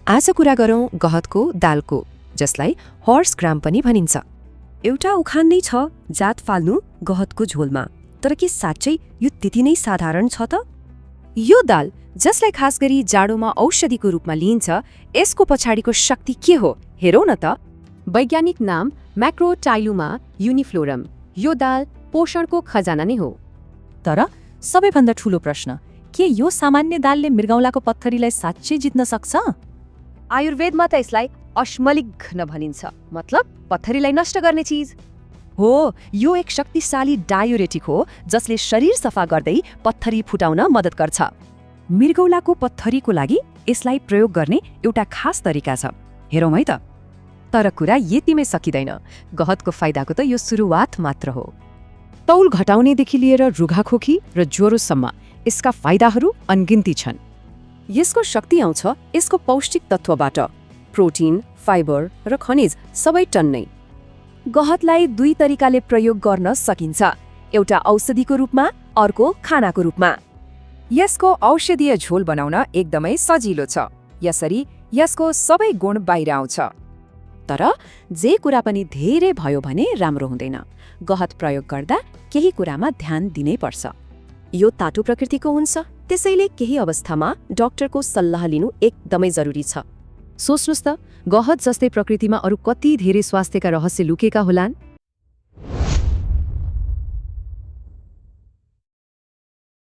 आज कुरा गरौँ गहतको दालको, जसलाई हर्स ग्राम पनि भनिन्छ। एउटा उखान नै छ जात फाल्नु गहतको झोलमा। तर के साँच्चै यो त्यति नै साधारण छ त? यो दाल, जसलाई खास गरी जाडोमा औषधिको रूपमा लिइन्छ, यसको पछाडिको शक्ति के हो हेरौँ न त। वैज्ञानिक नाम म्याक्रोटाइलुमा युनिफ्लोरम। यो दाल पोषणको खजाना नै हो। तर सबैभन्दा ठूलो प्रश्न, के यो सामान्य दालले मृगौलाको पत्थरीलाई साँच्चै जित्न सक्छ? आयुर्वेदमा त यसलाई अश्मलिघ्न भनिन्छ, मतलब पत्थरीलाई नष्ट गर्ने चीज हो। यो एक शक्तिशाली डायुरेटिक हो जसले शरीर सफा गर्दै पत्थरी फुटाउन मद्दत गर्छ। मृगौलाको पत्थरीको लागि यसलाई प्रयोग गर्ने एउटा खास तरिका छ, हेरौँ है त। तर कुरा यतिमै सकिँदैन। गहतको फाइदाको त यो सुरुवात मात्र हो। तौल घटाउनेदेखि लिएर रुघाखोकी र ज्वरोसम्म यसका फाइदाहरू अनगिन्ती छन्। यसको शक्ति आउँछ यसको पौष्टिक तत्त्वबाट। प्रोटिन, फाइबर र खनिज सबै टन्नै। गहतलाई दुई तरिकाले प्रयोग गर्न सकिन्छ, एउटा औषधिको रूपमा, अर्को खानाको रूपमा। यसको औषधीय झोल बनाउन एकदमै सजिलो छ, यसरी यसको सबै गुण बाहिर आउँछ। तर जे कुरा पनि धेरै भयो भने राम्रो हुँदैन। गहत प्रयोग गर्दा केही कुरामा ध्यान दिनै पर्छ। यो तातो प्रकृतिको हुन्छ, त्यसैले केही अवस्थामा डाक्टरको सल्लाह लिनु एकदमै जरुरी छ। सोच्नुस् त, गहत जस्तै प्रकृतिमा अरू कति धेरै स्वास्थ्यका रहस्य लुकेका होलान्।